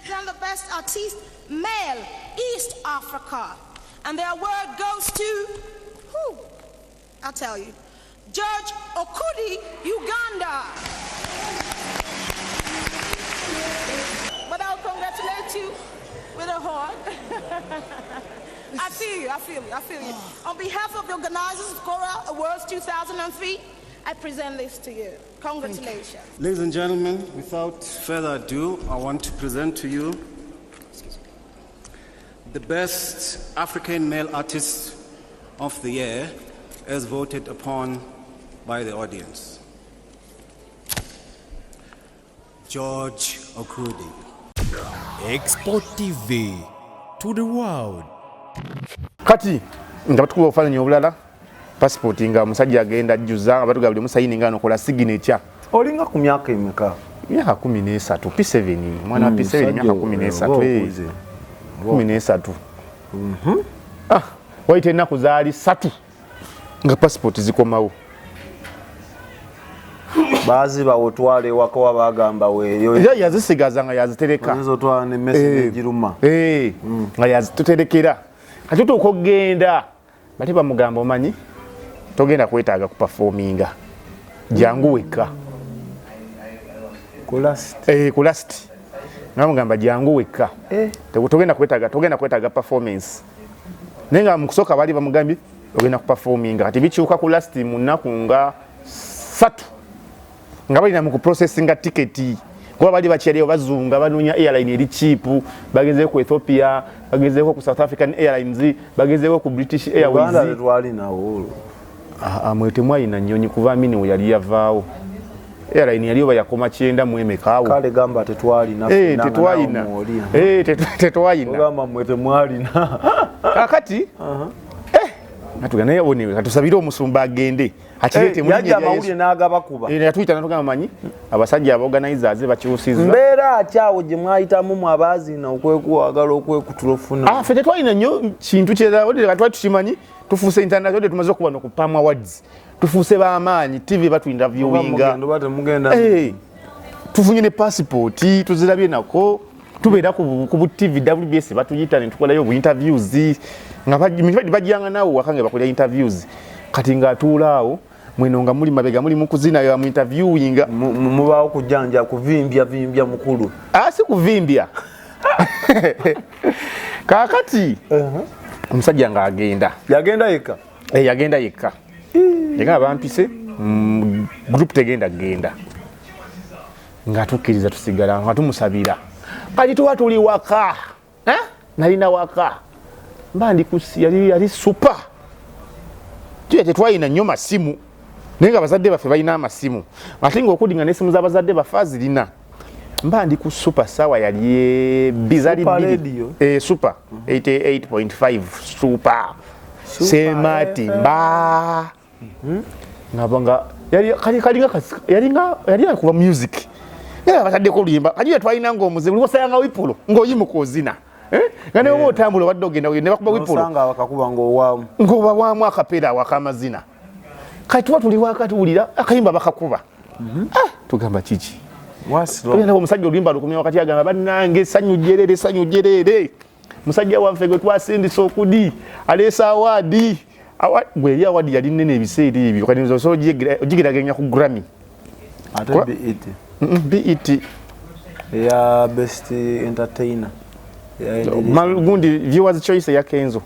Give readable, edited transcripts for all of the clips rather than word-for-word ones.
Present the best artist, male, East Africa. And the award goes to, who? I'll tell you. George Okudi, Uganda. But I'll congratulate you with a horn. I feel you, I feel you, I feel you. On behalf of the organizers of Kora Awards 2003, I present this to you. Congratulations. Ladies and gentlemen, without further ado, I want to present to you the best African male artist of the year as voted upon by the audience. George Okudi. Export TV to the world. Kati nga batukuba obufaananyi obulala, passport nga omusajja agenda ajjuza nga batuga buli musayini nga nokola signature. Olinga ku myaka emeka? Myaka 13, P7, mwana wa P7, myaka 13, 13. Ah, wayita ennaku zaali 3 nga passport zikomawo. Baziba otwala ewaka wa bagamba weeyo. Era yazisigaza nga yazitereka. Oyinza otwala ne message egiruma. Nga yazituterekera. Kati tutuuka okugenda bati bamugamba omanyi togenda kwetaaga ku performinga, jangu wekka. Ku last. Ku last. Nga bamugamba jangu wekka. Togenda kwetaaga performance. Naye nga mu kusooka baali bamugambye ogenda ku performinga. Kati bikyuka ku last mu nnaku nga 3 nga balina mu kuprocessinga tiketi, kuba bali bakyaliyo bazunga banoonya airline eri cheap, bagezeeko ku Ethiopia, bagezeeko ku South African Airlines, bagezeeko ku British Airways. Uganda tetwalinawo. Mwe temwalina nnyonyi kuva Amini we yali yavaawo. Airline yali oba yakoma 90 mu emeka awo. Kale gamba tetwalina. Tetwalina. Tetwalina. Ogamba mwe temwalina. Kakati, natuga naye one katusabire omusumba agende. Akirete mu yajja amawulire n'agabakuba. Yatuyita n'atugamba manyi abasajja abaorganizers bakyusizza. Mbeera akyawo gye mwayitamu mwe abaazina okwekuwagala okwekutula ofuna. Ffe tetwalina nnyo kintu kirala, wadde nga twali tukimanyi, tufuuse international, wadde tumaze okuba no ku Pam Awards. Tufuuse b'amaanyi, TV batuinterviewinga. Oba temugenda. Tufunye ne passport, tuzirabye nako. Tubeera ku bu TV, WBS batuyita ne tukolayo bu interviews. Nga bajjanga naawe waka nga bakolera interviews. Kati ng'atuula awo, mweno nga muli mabega muli mu kuzina ya mu interviewinga. Mubaawo kujjanja kuvimbya vimbya mukulu. Si kuvimbya. Kaakati, omusajja ng'agenda. Yagenda yekka? Yagenda yekka. Yagamba bampise, group tegenda kugenda. Nga tukkiriza tusigala, nga tumusabira. Kati tuba tuli waka. Nalina waka. Mba ndi ku yali super. Tuya tetwalina nnyo masimu. Naye nga abazadde baffe balina amasimu. Ate ng'okudinga n'essimu z'abazadde baffe azirina. Mba ndi ku super sawa yali bizali Super bbiri. radio. Super. 88.5 super. Super Semati FM. mba. Ngabo nga yali kali kali nga kasi, yali nga yali akuba music. Naye abataddeko oluyimba. Kati twalina ng'omuze, buli wosanga wipolo ng'oyimuka ozina. Nga ne bw'oba otambula obadde ogenda ne bakuba wipolo. Osanga bakakuba ng'owaamu. Ng'oba waamu akapeera awo ak'amazina. Kati tuba tuli waka tuwulira akayimba bakakuba. Tugamba kiki? Wasiro. Tugenda omusajja oluyimba lukumya wakati agamba bannange essanyu jjereere, essanyu jjereere. Musajja waffe gwe twasindise okudi, aleese awaadi. Gwe eri awaadi yali nnene ebiseera ebyo. Kati nze osobola ogigeraageranya ku Grammy. Ate Kwa- BET. BET. Eya best entertainer. Eya Idris. Gundi viewers choice eya Kenzo.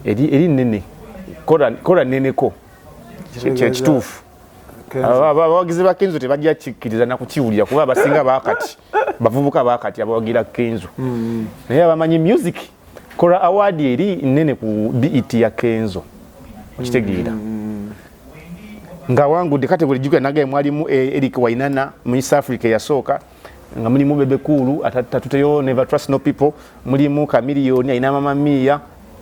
Eri nnene. Kola nneneko. Kitegeeza Kituufu. Kenzo. Abawagizi ba Kenzo tebajja kikkiriza na kukiwulira kuba abasinga baakati. Bavubuka baakati abawagira Kenzo. Naye abamanyi music, Kora award eri nnene ku BET ya Kenzo. Okitegeera. Nga wangudde category jjukira nagaye mwalimu Eric Wainana mu East Africa eyasooka, nga mulimu Bebe Cool, atatuteyo Never Trust No People, mulimu Chameleone alina Mama Mia.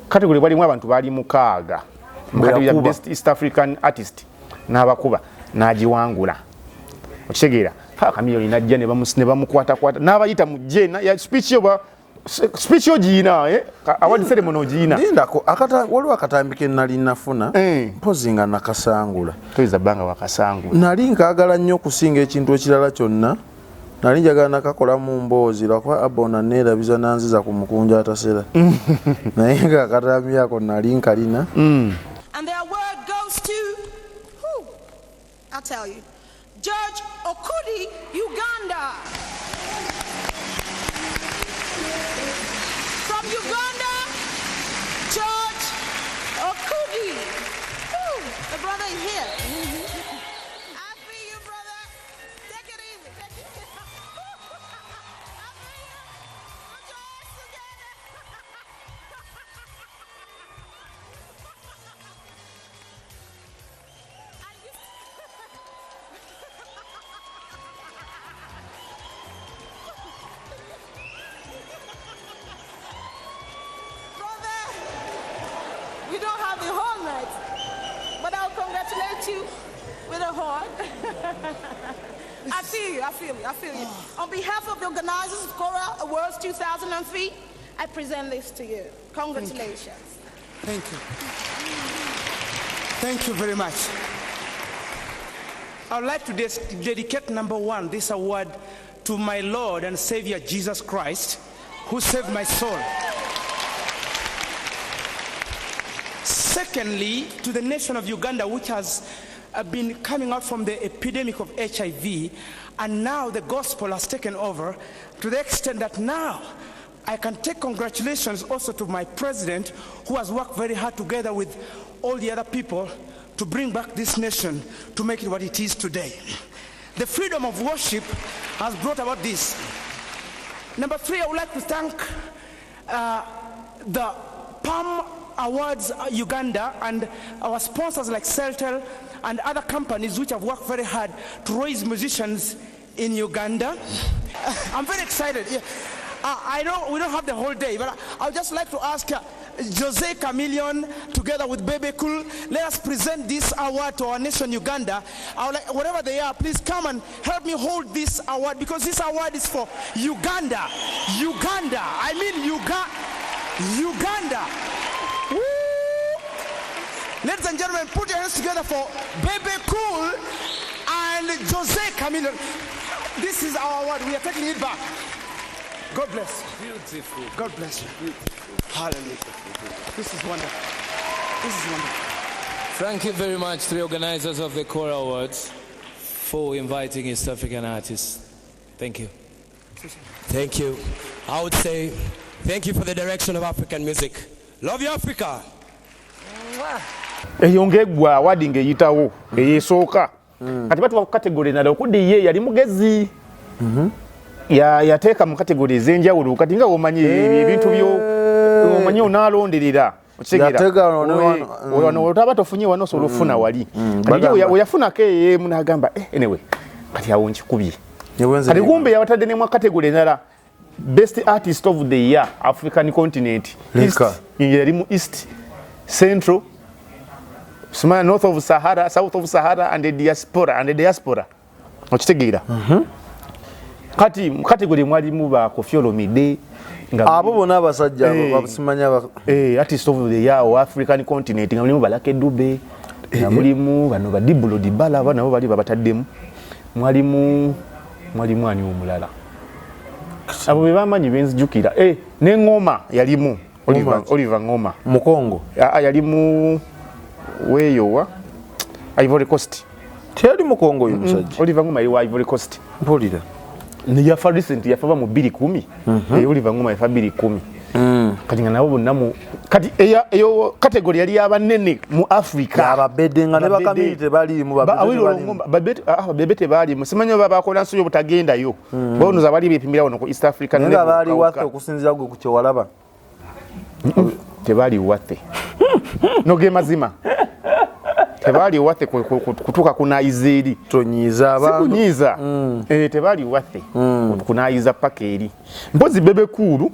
Category bwalimu abantu baali 6. Mu category ya Bwe yakuba. Best East African Artist n'abakuba n'agiwangula. Okitegeera. Ha, Chameleone n'ajja ne bamukwatakwata n'abayita mu gye, na, ya speech yo ba, speech yo giyina, award ceremony ogiyina. Lindako, waliwo akatambi ke nali nafuna, mpozi nga nakasangula. Toyinza bbanga wakasangula. Nali nkaagala nnyo okusinga ekintu ekirala kyonna. Nali njagala nakakolamu mboozi lwakuba Abona neerabiza nanziza ku mukunja atasera naye nga akatambi ako nali nkalina. And the award goes to who? I'll tell you. George Okudi, Uganda. From Uganda, George Okudi. Whew, the brother is here. I feel you, brother. Take it easy. Take it easy. I feel you. Put your hands together. And you- Brother, we don't have the whole night, but I'll congratulate you with a hug. I feel you, I feel you, I feel you. On behalf of the organizers of Kora Awards 2003, I present this to you. Congratulations. Thank you. Thank you very much. I would like to dedicate number one, this award, to my Lord and Savior Jesus Christ, who saved my soul. Secondly, to the nation of Uganda, which has been coming out from the epidemic of HIV, and now the gospel has taken over to the extent that now I can take congratulations also to my president, who has worked very hard together with all the other people to bring back this nation to make it what it is today. The freedom of worship has brought about this. Number three, I would like to thank the PAM Awards Uganda and our sponsors like Celtel and other companies which have worked very hard to raise musicians in Uganda. I'm very excited. Yeah. I know we don't have the whole day, but I would just like to ask Jose Chameleone together with Bebe Cool, let us present this award to our nation Uganda. I would like, wherever they are, please come and help me hold this award, because this award is for Uganda. Uganda. I mean Uganda. Woo! Ladies and gentlemen, put your hands together for Bebe Cool and Jose Chameleone. This is our award. We are taking it back. God bless you. Beautiful. God bless you. Beautiful. Hallelujah. This is wonderful. This is wonderful. Thank you very much to the organizers of the Kora Awards for inviting East African artists. Thank you. Thank you. I would say thank you for the direction of African music. Love you, Africa. Eyo ng'eggwa award ng'eyitawo eyesooka. Kati batuwa ku category endala okuddi ye yali mugezi. Yateeka mu category ez'enjawulo kati nga womanyi ebintu byo omanyi onaalonderera. Yateeka wano ne wano. Wano otaba tofunye wano osobola okufuna wali. Kati ye weyafunako eyeemu n'agamba, anyway, kati awo nkikubye. Kati kumbe yabatadde ne mu category endala, Best Artist of the Year, African Continent. Leka. East, yali mu East, Central, Somalia, North of Sahara, South of Sahara and the diaspora, and the diaspora. Okitegeera? Kati mu category mwalimu ba Koffi Olomide nga abo bonna abasajja abo basimanya Artist of the Year o African Continent nga mulimu ba Lucky Dube, nga mulimu bano ba Diblo Dibala, bano nabo bali babataddemu. Mwalimu ani omulala? Abo be bamanyi benzijukira. Ne Ngoma yalimu. Ngoma. Oliver Ngoma. Mukongo. Yalimu weeyowa Ivory Coast. Teyali Mukongo oyo musajja. Oliver Ngoma yali wa Ivory Coast. Mpulira. Ne yafa recent, yafa ba mu bbiri kumi. Oliver Ngoma yafa bbiri kumi. Kati nga nabo bonna mu kati eyo category yali y'abanene mu Africa. Ababede nga ne Babede. bakamiri tebaliimu, babede Awilo tebaliimu. Ngoma, babebe tebaliimu. Simanyi oba bakola nsi y'obutagendayo. Bonoza bali beepimira wano ku East African Naye nga level baali kawuka. waffe okusinziira gwe ku kye walaba. Tebaali waffe. Noge mazima. Tebaali waffe kutuuka kunaayiza eri. Tonyiiza abantu. Sikunyiiza. Tebaali waffe kunaayiza paka eri. Mpozi Bebe Cool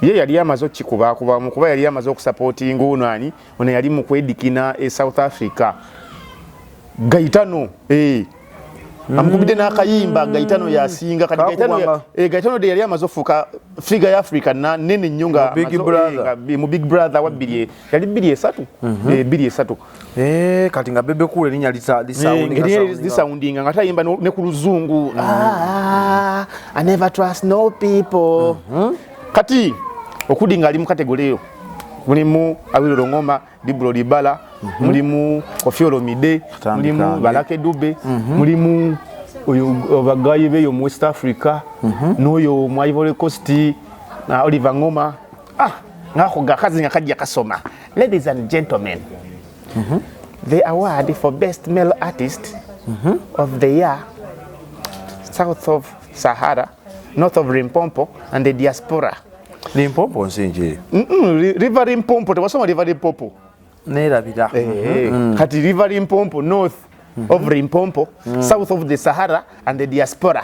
ye yali amaze okukikubaakubamu kuba yali amaze okusapootinga ono ani, ono yali mu kwedikina e South Africa. Gaitano, Amukubidde n'akayimba Gaetano yasinga. Kati Gaetano, Gaetano de yali amaze ofuuka figure ya Africa nene nnyo nga Big Brother. Mu Big Brother wa bbiri, yali 2003, 2003. Kati nga Bebe Cool erinnya lisoundinga nga tayimba ne ku luzungu. Ah, I never trust no people. Kati Okudi nga ali mu category eyo mulimu Awilo Longomba, Diblo Dibala, mulimu Koffi Olomide, mulimu Balake Dube, mulimu oyo bagayi beyo mu West Africa, n'oyo mu Ivory Coast na Oliver Ngoma. Ah, ngako gakazi nga kajja kasoma. Ladies and gentlemen, the award for best male artist of the year, south of Sahara, north of Limpopo and the diaspora. Limpopo nsi nki? River Limpopo, tewasoma River Limpopo? Neerabira. Kati River Limpopo, north of Limpopo, south of the Sahara and the diaspora.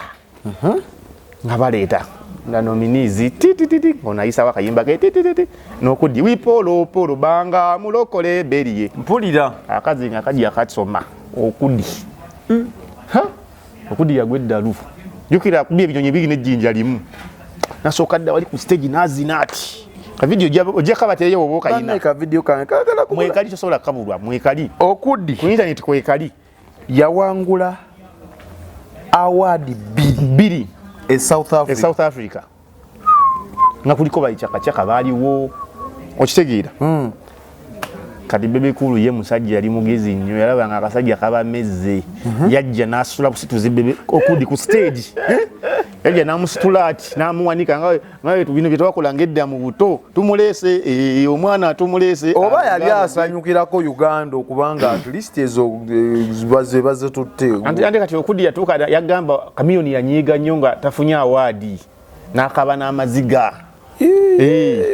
Nga baleeta nga nominees titititi, onayisawo akayimba ke titititi n'okuddi wipolo polo banga mulokole beriye. Mpulira. Akazi nga kajja kasoma Okudi. Ha? Okudi yagwa eddalu. Jjukira akubye ebinyonyi bibiri n'ejjinja limu. Nasooka dda wali ku stage n'azina ati. Ka video ojja kabateeyo oba okayina. Banne ka video kange kaagala kubula. Mwekali tosobola kabulwa, mwekali. Okudi. Ku internet kwekali. Yawangula award bbiri. E South Africa. E South Africa. Nga kuliko bayikyakakyaka baaliwo. Okitegeera? Kati Bebe Cool ye musajja yali mugezi nnyo, yalaba nga akasajja kabamezze. Yajja n'asitula busituzi Bebe Okudi ku stage. Yajja n'amusitula ati, n'amuwanika nga bino bye twakolanga edda mu buto. Tumuleese, omwana tumuleese. Oba yali asanyukirako Uganda okubanga at least ezo baze bazitutte. Ante kati Okudi yatuuka yagamba Chameleone yanyiiga nnyo nga tafunye award. N'akaba n'amaziga.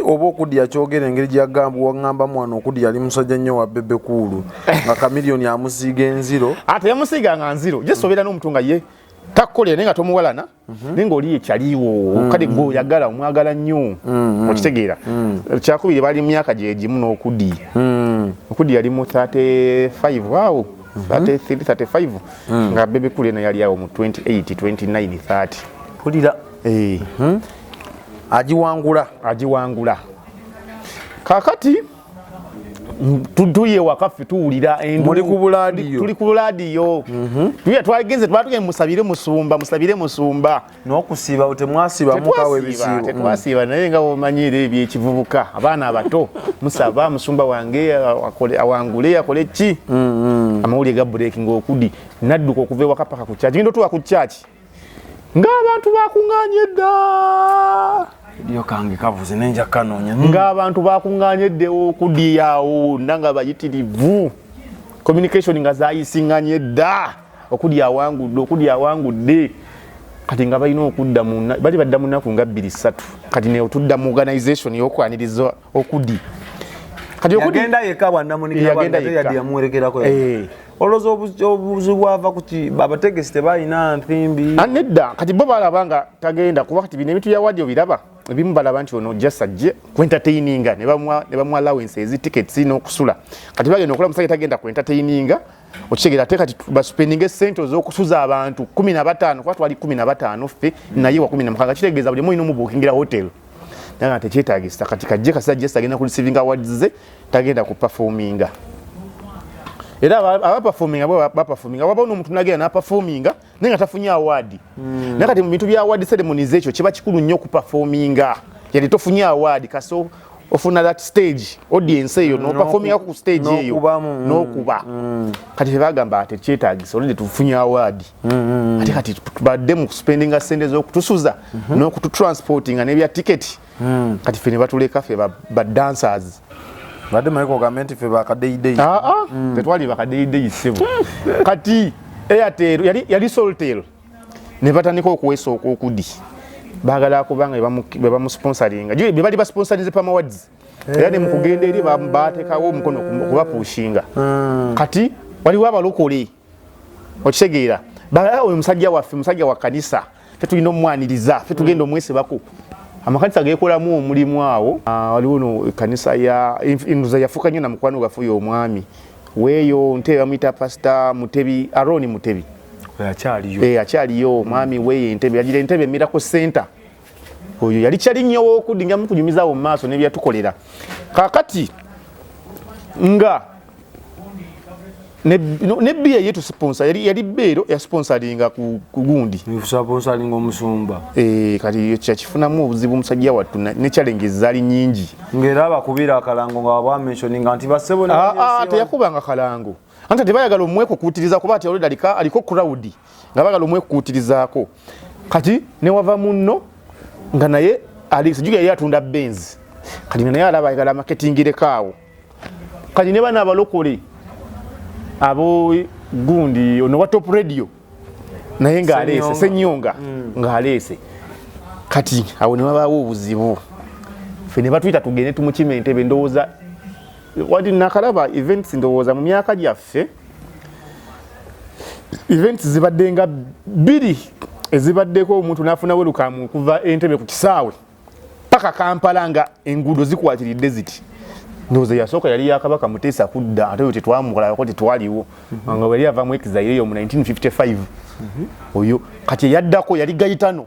Oba Okudi yakyogera engeri gy'agamba, wangamba mwana Okudi yali musajja nnyo wa Bebe Cool nga Chameleone amusiiga enziro. Ate yamusiiga nga nziro. Je sobeera n'omuntu nga ye takukolera naye nga tomuwalana, naye ng'oli ekyaliwo kale gwe oyagala omwagala nnyo. Okitegeera? Kyakubiri bali mu myaka gye gimu n'Okudi. Okudi yali mu 35 awo, 33, 35, nga Bebe Cool eno yali awo mu 28, 29, 30. Mpulira. Agiwangula. Agiwangula. Kaakati tuye wakaffe tuwulira endu. Muli ku bulaadiyo. Tuli ku bulaadiyo. Tuye twagenze, twatugenda musabire musumba, musabire musumba. N'okusiiba temwasiiba mukawe ebisiibo. Tetwasiiba, naye nga bw'omanyiira ebyekivubuka, abaana abato musaba musumba wange akole, awangule, akole ki? Amawulire ga breaking Okudi nadduka okuva ewaka paka ku church. Ngenda otuuka ku church ng'abantu bakuŋŋaanye dda. Yo kange kavuze ne nja kanoonya. Ng'abantu bakuŋŋaanye dda Okudi awo wonna nga bayitirivu. Communication nga zaayisiŋŋanye dda. Okudi awangudde, Okudi awangudde. Kati nga balina okudda mu bali badda mu nnaku nga 2-3. Kati ne otudda mu organization y'okwaniriza Okudi. Kati Okudi yagenda yekka bwannamunikira Yagenda bw'ate yekka. yadde yamuwerekerako. Olowooza obuzibu bwava ku ki? Abategesi tebalina nsimbi. Nedda, kati bo balaba nga tagenda kuba kati bino ebintu bya wadi obiraba. Ebimu balaba nti ono just ajje ku entertaininga, ne bamuwa allowances, tickets n'okusula. Kati bagenda okulaba omusajja tagenda ku entertaininga, okitegeera ate kati baspendinga essente ez'okusuza abantu 15, kuba twali 15 ffe, naye wa 16, kitegeeza buli omu olina omubuukingira hotel. Naye nga tekyetaagisa, kati kajje kasajja just agenda ku receiving awards ze, tagenda ku performinga. Era aba performinga bo ba performinga, wabawo n'omuntu n'agenda n'aperforminga naye nga tafunye award. Naye kati mu bintu bya award ceremonies ekyo kiba kikulu nnyo okuperforminga. Yali tofunye award, kasi ofuna that stage audience eyo, n'operforminga ku stage eyo, N'okubamu. n'okuba. Kati tebagamba ate kyetaagisa, olwo tufunye award. Ate kati tubadde mu kuspendinga ssente z'okutusuza n'okututransportinga n'ebya ticket. Kati ffe ne batuleka ffe ba dancers. Badde manyi ogambe nti ffe bakadeyideyi. Tetwali bakadeyideyi ssebo. Kati Airtel yali Soltel ne batandika okuweesa Okudi. Baagala kubanga be bamusponsoringa. Jjo be bali basponsorinze Pam Awards. Era ne mu kugenda eri bateekawo omukono okubapushinga. Kati waliwo abalokole. Okitegeera? Oyo musajja waffe, musajja wa kanisa. Ffe tulina omwaniriza, ffe tugenda omwesebako. Amakanisa geekolamu omulimu awo. Waliwo no ekkanisa ya nduza yafuuka nnyo na mukwano gwaffe oyo omwami. Weeyo ntebe bamuyita Pastor Mutebi, Aaron Mutebi. Akyaliyo. Akyaliyo mwami we Entebbe, yagira Entebbe Miracle Center. Oyo yali kyali nnyo Okudi, nga mukunyumizaawo mu maaso n'ebyatukolera. Kaakati nga ne bia yetu sponsor yali beero yasponsoringa ku gundi. Sponsoringa omusumba. Kati kyakifunamu obuzibu omusajja wattu ne challenges zaali nnyingi. Ng'era abakubira akalango nga bamentioninga nti basebo ne Teyakubanga kalango. Anti tebayagala omwekukuutiriza kuba ati already aliko crowd nga bagala omwekukuutirizaako. Kati ne wava munno nga naye Alex Juga yali atunda Benz. Kati naye alaba ayagala marketingireko awo. Kati ne bano abalokole abo gundi ono wa Top Radio naye ng'aleese Ssenyonga ng'aleese. Kati awo ne wabaawo obuzibu. Ffe ne batuyita tugende tumukime Entebbe. Ndowooza wadi nakalaba events, ndowooza mu myaka gyaffe events zibadde nga bbiri ezibaddeko omuntu n'afuna welcome okuva Entebbe ku kisaawe paka Kampala nga enguudo zikwatiridde ziti. Ndowooza yasooka yali ya Kabaka Muteesa kudda, ate oyo tetwamukolako, tetwaliwo, nga yali ava mu exile eyo mu 1955 oyo. Kati eyaddako yali Gaetano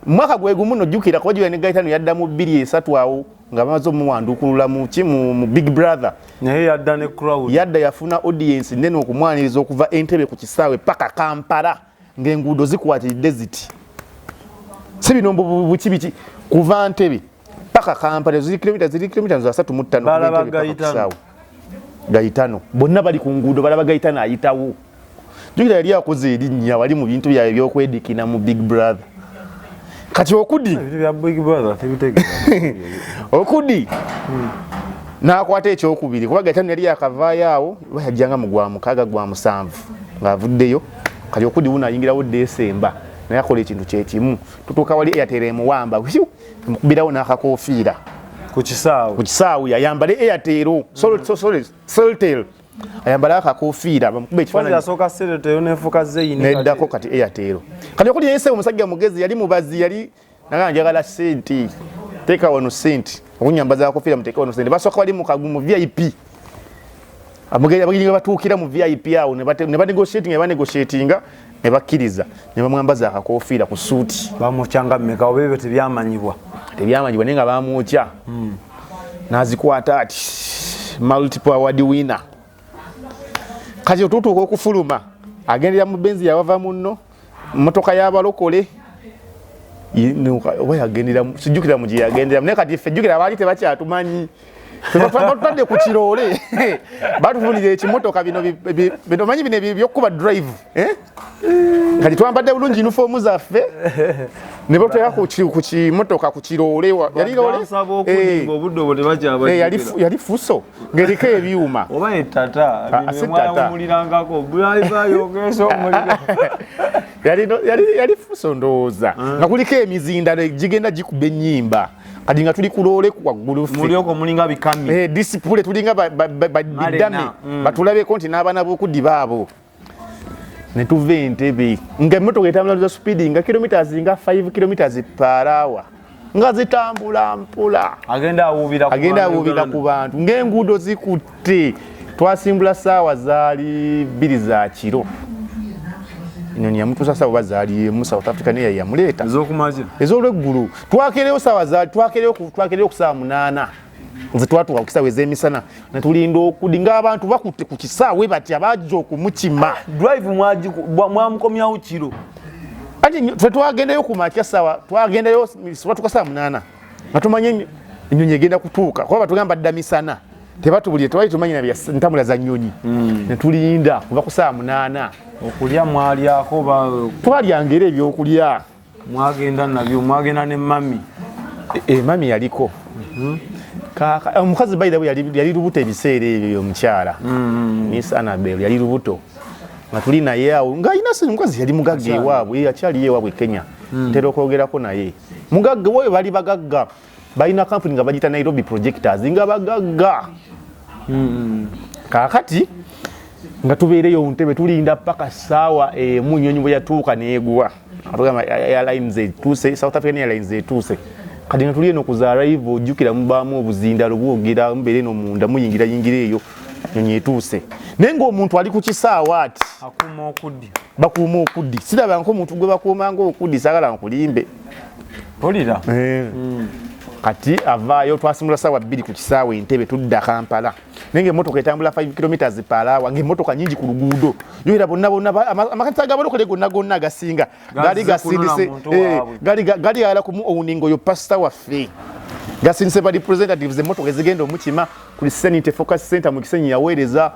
mwaka gwe gumu, nojjukira kuba jjukira ne Gaetano yadda mu 2003 awo nga bamaze omuwandukulula mu ki mu Big Brother. Naye yadda ne crowd. Yadda yafuna audience nene okumwaniriza okuva Entebbe ku kisaawe paka Kampala ng'enguudo zikwatiridde ziti, si bino buki biki, kuva Ntebe paka Kampala ziri kilomita za 35 kuva Balaba Entebbe paka ku Gaetano. kisaawe. Gaetano bonna bali ku nguudo balaba Gaetano ayitawo. Jjukira yali akoze erinnya wali mu bintu byabwe ebyokwedikina mu Big Brother. Kati Okudi Ebintu bya Big Brother tebitegeera. Okudi n'akwata ekyokubiri kuba Gaetano yali yakavaayo awo, oba yajjanga mu gwa mukaaga, gwa musanvu ng'avuddeyo. Kati Okudi wuno ayingirawo Desemba naye akola ekintu kyekimu. Tutuuka wali Airtel emuwamba, Whew! Emukubirawo n'akakofiira. Ku kisaawe. Ku kisaawe ayambale Airtel, sorry, Celtel, ayambale akakofiira bamukuba Kwanza ekifaananyi. Yasooka Celtel nefuuka Zain. Neddako kati Airtel. Kati Okudi yese omusajja mugezi, yali mubazi, yali naga njagala sente, teeka wano sente okunyambaza akakofiira, muteeke wano sente. Basooka bali mu kagu mu VIP, abagenyi batuukira mu VIP awo ne banegotiatinga, ne banegotiatinga ne bakkiriza ne bamwambaza akakofiira ku suuti. Bamukyanga mmeka oba ebyo tebyamanyibwa? Tebyamanyibwa naye nga bamwokya n'azikwata ati multiple award winner. Kati otutuuka okufuluma agendera mu Benz yawava munno motoka y'abalokole. Oba yagendera sijjukira mu gye yagendera, naye kati ffe jjukira baali tebakyatumanyi. Batutadde ku kiroole, batuvunira ekimotoka bino bino manyi bino ebyokuba drive, eh? Kati twambadde bulungi uniform zaffe ne batuteeka ku kimotoka ku kiroole yali loole. Bansaba Okudi obudde obwo tebakyabajjukira. Yali Fuso ng'eriko ebyuma. Oba ettata. Ah, si tata. Mwawumulirangako driver yogesa omuliro. Yali Fuso ndowooza nga kuliko emizindalo gigenda gikuba ennyimba. Kati nga tuli ku loole waggulu ffe. Muli okwo mulinga bikami. Display tulinga Malena, bidame batulabeko nti n'abaana b'Okudi baabo. Ne tuva Entebbe nga emmotoka etambula za speed nga kilometers nga 5 kilometers per hour, nga zitambula mpola. Agenda awuubira ku Agenda bantu awuubira Uganda. ku bantu ng'enguudo zikutte. Twasimbula saawa zaali 2 za kiro, enyonyi yamutuusa saawa oba zaali emu, South Africa naye yamuleeta. Ez'okumakya. Ez'olweggulu. Twakereyo saawa zaali twakereyo ku saawa 8 nze twatuuka ku kisaawe ez'emisana ne tulinda Okudi ng'abantu bakutte ku kisaawe bati abajja okumukima. Drive mwamukomyawo kiro. Ati ffe twagendayo ku makya saawa, twagendayo twatuka saawa 8 nga tumanye ennyonyi egenda kutuuka kuba batugamba dda misana, tebatubulire, tewali tumanyi na bya ntambula za nnyonyi. Ne tulinda kuva ku saawa 8. Okulya mwalyako ba? Twalyanga era ebyokulya. Mwagenda nabyo, mwagenda ne mami? Mami yaliko. Omukazi by the way yali lubuto ebiseera ebyo, omukyala Miss Annabel yali lubuto nga tuli naye awo ng'alina omukazi yali mugagga ewaabwe, akyaliyo ewaabwe e Kenya, ntera okwogerako naye, mugagga woyo, bali bagagga, balina kampuni nga bagiyita Nairobi Projectors, nga bagagga. Kaakati nga tubeereyo Ntebe tulinda paka saawa 1, nyonyi bwe yatuuka neegwa. Atugamba airlines etuuse, South African Airlines etuuse. Kati nga tuli eno ku za arrival, ojjukira mubaamu obuzindalo bwogera, mubeere eno munda muyingira yingira eyo. Nyonyi etuuse, naye ng'omuntu ali ku kisaawe ati akuuma Okuddi. Bakuuma Okuddi. Siraba nko omuntu gwe bakuuma ngaOkuddi, saagala nkulimbe. Mpulira. Kati avaayo, twasimula saawa 2 ku kisaawe Entebe, tudda Kampala, naye ngaemmotoka etambula 5 kilometers per hour, ngaemmotoka nyingi ku luguudo. Yoera bonna bonna amakanisa g'abalokole gonna gonna agasinga gaali Gazze kunona gasindise muntu waabwe. Gaali gala kumu owninga oyo pasita waffe, gasindise ba representatives, emmotoka ezigenda omukima. Christianity Focus Center mu Kisenyi yaweereza,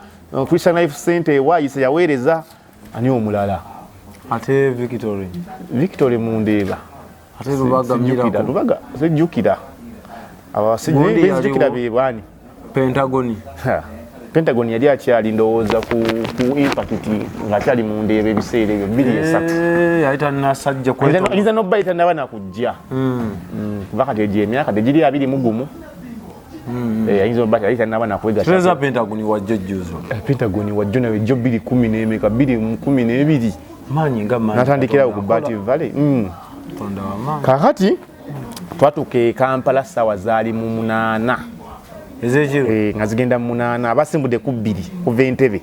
Christian Life Center ewayise yaweereza. Ani omulala? Ate Victory? Victory Mundeeba. Ate Lubaga? Sijjukira. Miracle. Lubaga sijjukira. Gundi Benzijukira yaliwo. be baani? Pentagoni. Ha, Pentagon yali akyali ndowooza ku Impact, ng'akyali mu Ndeeba ebiseera ebyo 23. Eh, yali tanasajja. Ayinza nobba tanaba nakujja. Kuba kati egyo emyaka tegiri 21. Ayinza obba yali tanaba nakwegatta. Tereza Pentagoni wajja ejjuzo. Pentagon wajjo nawe jjo bbiri kumi n'emeka, 2012. Maanyi nga maanyi. Natandikirawo ku Katonda Bat akola. Valley. Katonda wamaanyi. Kakati twatuuka e Kampala ssaawa zaali mu 8 ez'ekiro. Nga zigenda mu 8, abasimbudde ku 2 kuva Entebe,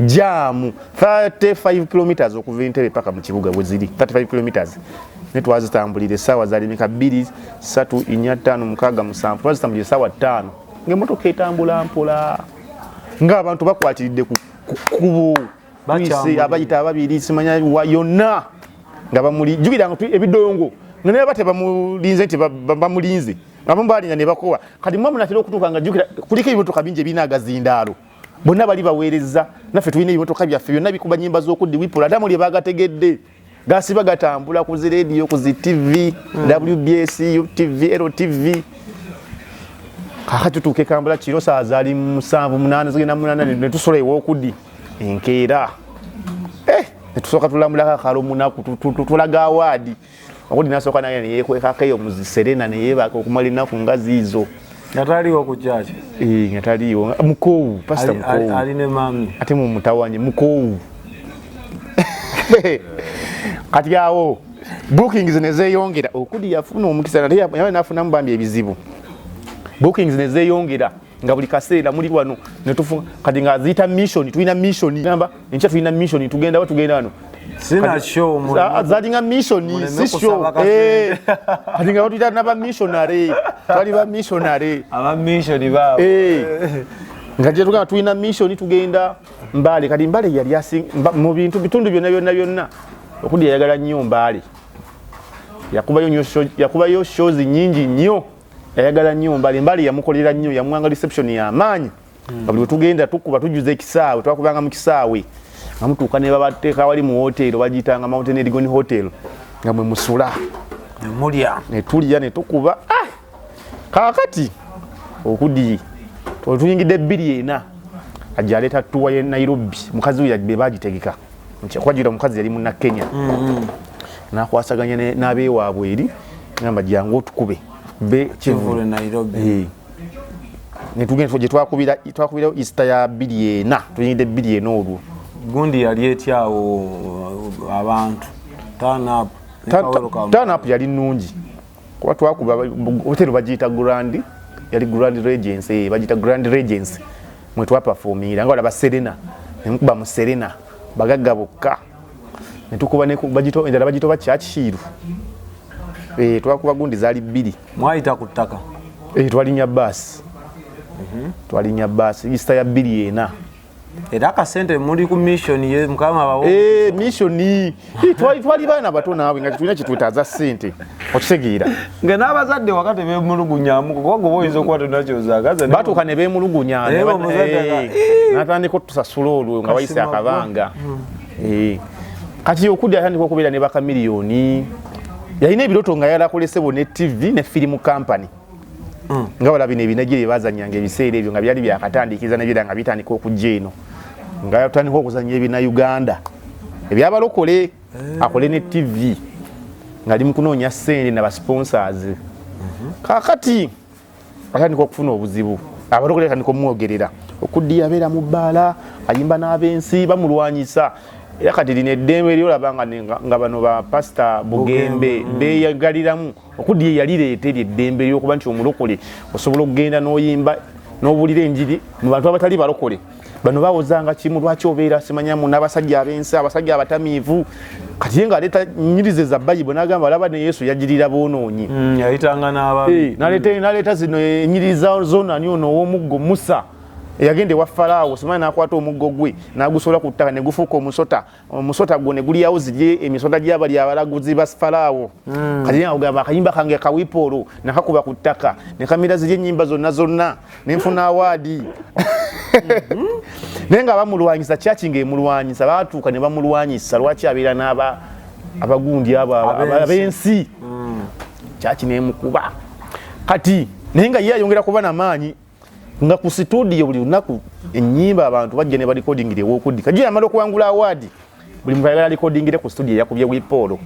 jam 35 kilometers okuva Entebe paka mu kibuga bwe ziri 35 kilometers, ne twazitambulira essaawa zaali meka? 2, 3, 4, 5, 6, 7. Twazitambulira essaawa 5, ng'emmotoka etambula mpola, ng'abantu bakwatiridde ku kkubo. Bakyambulira. Abayita ababiri simanya wa yonna nga bamuli jjukira nga ebidongo nga naye ba tebamulinze nti bamulinze, abamu balinda ne bakowa. Kati mwe munatera okutuuka nga jjukira kuliko ebimotoka bingi ebirina agazindaalo, bonna bali baweereza. Naffe tulina ebimotoka byaffe byonna bikuba nyimba z'Okuddi wipula, ate amuli bagategedde gasiba gatambula ku zi radio, ku zi TV, WBS, UTV, LTV. Kakati tutuuka e Kampala kiro, saa zaali 7, 8 zigenda 8, ne tusula ew'Okuddi enkeera. Netusooka tulamulako akalo munaku, tulaga award. Okuddi nasooka naye neyekwekako eyo mu Serena, neyeebaka okumala ennaku nga ziizo. Nga taliwo ku kyaki? Nga taliiwo, mukoowu pasita. Mukoowu. Ali ne mami. Ate mumutawanye mukoowu. Kati awo bookings nezeyongera. Okudi yafuna omukisa, nate yawe nafunamu bambi ebizibu. Bookings nezeyongera nga buli kaseera muli wano netufu. Kati nga aziyita mission, tulina mission gamba enkya tulina mission, tugenda wa? Tugenda wano. Sina show Zalinga mission. Muleme Si show. kusaba kasente. Kati nga batuyita naba missionary, twali ba missionary. Aba mission baabo. Nga gye tugamba tulina mission, tugenda Mbale. Kati Mbale yali mu bintu bitundu byonna byonna byonna, Okudi yayagala nnyo Mbale. Yakubayo nnyo yakubayo shows nnyingi nnyo. Yayagala nnyo Mbale. Mbale yamukolera nnyo, yamuwanga reception y'amaanyi, nga buli wetugenda tukuba tujjuza ekisaawe. Twakubanga mu kisaawe nga mutuuka ne babateeka wali mu hotel bagiyitanga Mountain Elgon Hotel, nga mwe musula. Nemulya. Ne tulya ne tukuba. Ah! Kaakati Okudi tuyingidde 2004, ajja aleeta tour ye Nairobi. Mukazi we be bagitegeka kwagira omukazi yali munna Kenya, nakwasaganya n'abeewaabwe eri, gamba jangu otukube be. Kivule Nairobi. Netugenda gye twakubira, twakubirawo Easter ya 2004, tuyingidde 2004 olwo. Gundi yali etyawo abantu turn up? Turn up yali nnungi kuba twakuba hoteri bagiyita Grand, yali Grand Regency, bagiyita Grand Regency mwe twaperformingira, nga walaba Serena, nemukuba mu Serena bagagga bokka, netukuba bagiyita endala bagiyita oba Churchill. Twakuba gundi zaali bbiri. Mwayita ku ttaka? Twalinya baasi, twalinya baasi Easter ya 2004. Era akasente muli ku mission ye mukama bawo. Mission. Twali baana bato naawe nga tetulina kyetwetaaza ssente, okitegeera? Nga n'abazadde waka tebemulugunyamu, kuba gwe oyinza okuba tonakyozagaza. Batuuka ne beemulugunya. Naye omuzadde Natandika otusasula olwo nga wayise Kasima akabanga. Kati Okudya atandika okubeera ne bakamiliyoni. Yalina ebirooto nga yala akolesebo ne TV ne film company, nga wala bino ebinagiri byebazanyanga ebiseera ebyo nga byali byakatandikiza nebyera nga bitandika okujja eno, nga yatandika okuzanya ebina Uganda ebyabalokole, akole ne TV, ngaali mu kunoonya ssente naba sponsors. Kakati atandika okufuna obuzibu, abalokole atandika omwogerera. Okuddi yabeera mu bbaala, ayimba n'abensi, bamulwanyisa. Era kati lino eddembe eryolaba nga bano ba Pasita Bugembe beyagaliramu, Okuddi ye yalireeta eryo eddembe eryokuba nti omulokole osobola okugenda n'oyimba. N'obuulira enjiri mu bantu abatali balokole. Bano bawozanga kimu, lwaki obeera simanyamu n'abasajja ab'ensi, abasajja abatamiivu. Kati ye ng'aleeta nyirize za Bayibuli n'agamba, alaba ne Yesu yagirira boonoonyi. Yayitanga n'ababi. N'aleeta zino enyiriza zona, ani ono ow'omuggo Musa eyagenda ewa Falaawo, simanyi n'akwata omuggo gwe n'agusola ku ttaka ne gufuuka omusota, omusota gwo ne gulyawo zirye emisota gy'abali abalaguzi ba Falaawo. Kati ye agamba, akayimba kange kawipoolo nakakuba ku ttaka ne kamira zirye ennyimba zonna zonna nenfuna award. Naye nga bamulwanyisa, kyaki ng'emulwanyisa, baatuuka ne bamulwanyisa, lwaki abeera n'aba abagundi abo Ab'ensi. Ab'ensi. Kyaki nemukuba kati, naye nga ye ayongera kuba namaanyi nga ku situdiyo buli lunaku ennyimba abantu bajja ne barecordingira ewokuddi. Kajja yamala okuwangula award, buli muntu ayagala recordingire ku studio eyakubye Wipoolo.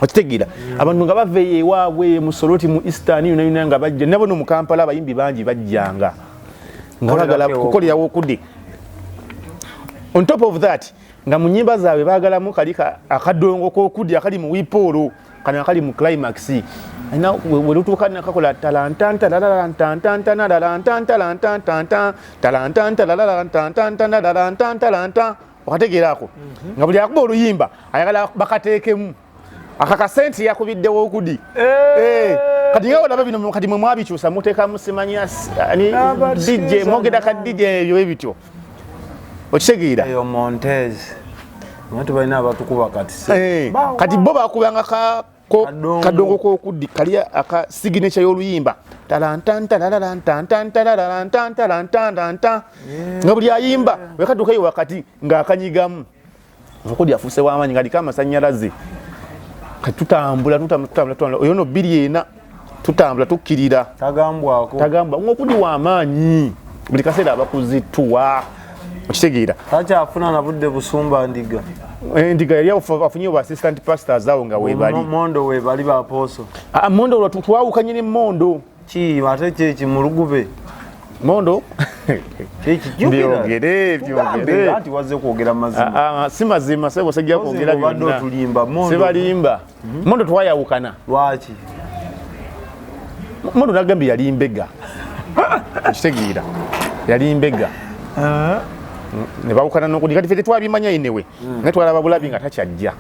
Okitegeera, abantu nga bava eyo ewaabwe mu Soroti, mu Eastern yona yona nga bajja nabo, no mu Kampala abayimbi bangi bajjanga nga bagala Kukolera kukolera wokuddi. On top of that, nga mu nyimba zaabwe baagalamu kali akadongo k'okuddi akali mu Wipoolo kano akali mu climax. Alina we lutuuka nakakola talantantalalalantantantanalalantantalantantan talantantalalalantantanalalantantalanta. Okategeera ako nga buli akuba oluyimba ayagala bakateekemu akakasenti yakubiddewo okudi. Kati nga olaba bino kati mwe mwabikyusa, muteekamu simanya ani DJ, mwogera ka DJ ebyo ebityo, okitegeera? Eyo Montez, abantu balina abatukuba kati se. Kati bo bakubanga Kadongo. Kadongo kokuddi kali aka signature y'oluyimba talantantalalalantantantalalalantantalantanta, nga buli ayimba wekatuukayo wakati ng'akanyigamu. Okudi afuuse w'amaanyi ng'aliko amasanyalaze. Kati tutambula, tutambula, tutambula, tutambula, oyo no 2004 tutambula tukkirira. Tagambwako. Tagamba ng'okudi w'amaanyi, buli kaseera abakuzituwa, okitegeera? Takyafuna na budde busumba ndiga. Endiga yali afunye ba assistant pastors awo nga webali. Mondo webali baposo. Ah, Mondo olwo twawukanye ne Mondo. Ki ate kyeki mulugube? Mondo. Kyeki? Byogere, byogere. Anti wazze kwogera mazima. Ah, ah, si mazima sebo, sijja kwogera obadde byonna. otulimba, Mondo. Sibalimba. Mondo twayawukana. Lwaki? Mondo nagambye yali mbega, okitegeera? Yali mbega ne bawukana nokudi. Kati ffe tetwabimanya inewe, naye twalaba bulabi nga takyajja,